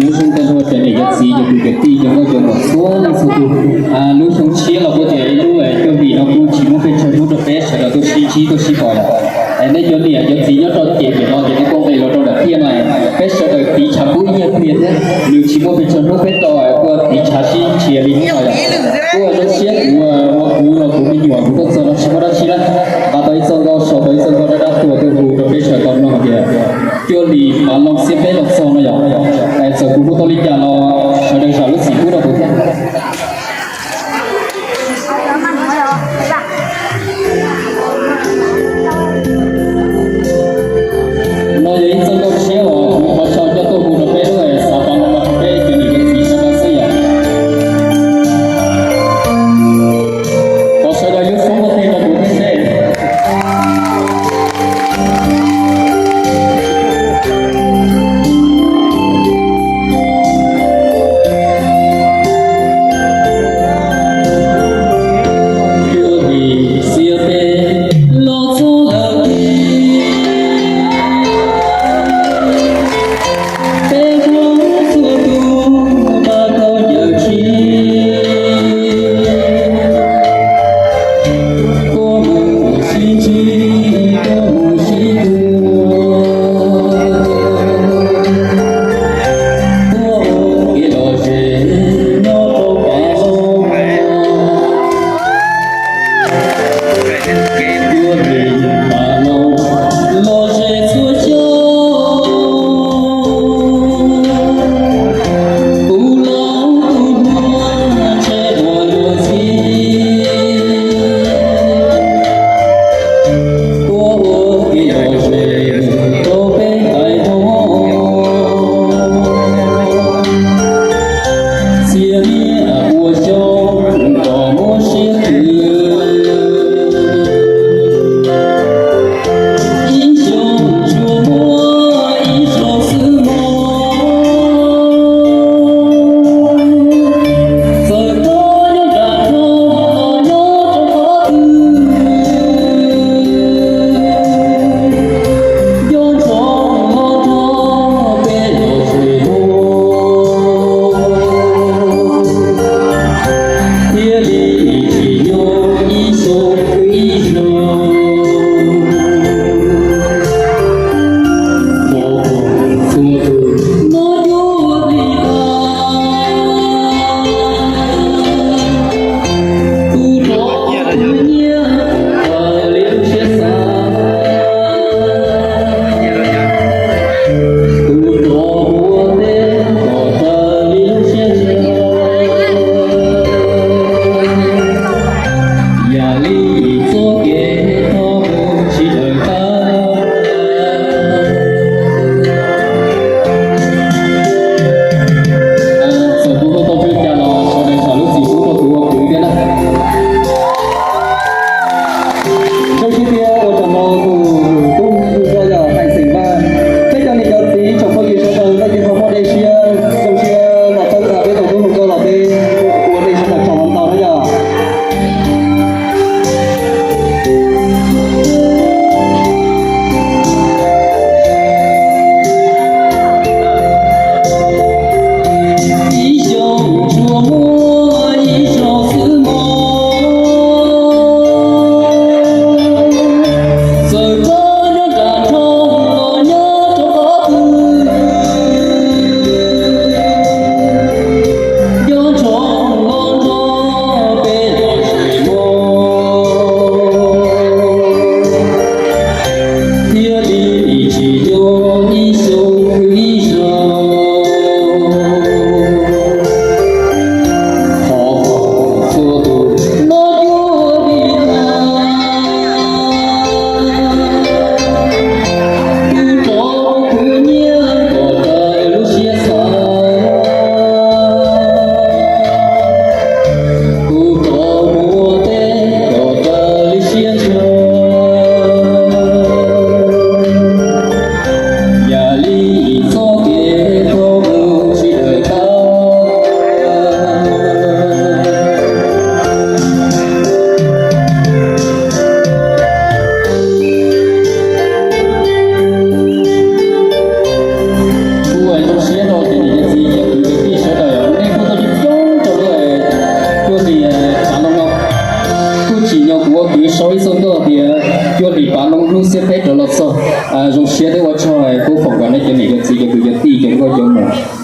Lub zoo tag nrho cov niam cov txiv, cov kwv cov tij, cov nkauj cov muam txhua leej txhua tus. Lub xyoo tshiab los kuj tias ib lub cuaj hlis no kuj tsis muaj pes tsawg hnub rau peb sawv daws tuaj sib ntsib tuaj sib pom lawm. Nej cov niam cov txiv nyob rau ces pem no ces nej kuj nqis los rau nram tiaj no, peb sawv daws tiv tshav kub ib nyuag pliag thiab, nws tsis muaj pes tsawg hnub peb tau kuj tiv tshav sib nrhiav li thiab no yom. Kuj zoo siab kuv, kuv los kuv me nyuam kuv tuaj txog no tsis muaj dab tsi lawm, nqa tau ib txoj nkauj sau tau ib txoj nkauj dab dab tuaj tuaj hu rau peb sawv daws tau mloog tias cuaj hlis Mav Loog Xiab Peb los txog no yom. Txawm kuv hu tau li cas los sawv daws zam lub txim pub rau kuv thiab. No yog ib txoj nkauj tshiab uas kuv qhov chaw coj tuaj hu rau peb lub xav pab no rau peb cov niam cov txiv sawv daws xwb yom. Xiab peb rov los txog. Zoo siab thiab ua tsaug kuv foom kom nej cov niam cov txiv cov kwv cov tij cov nkauj cov muam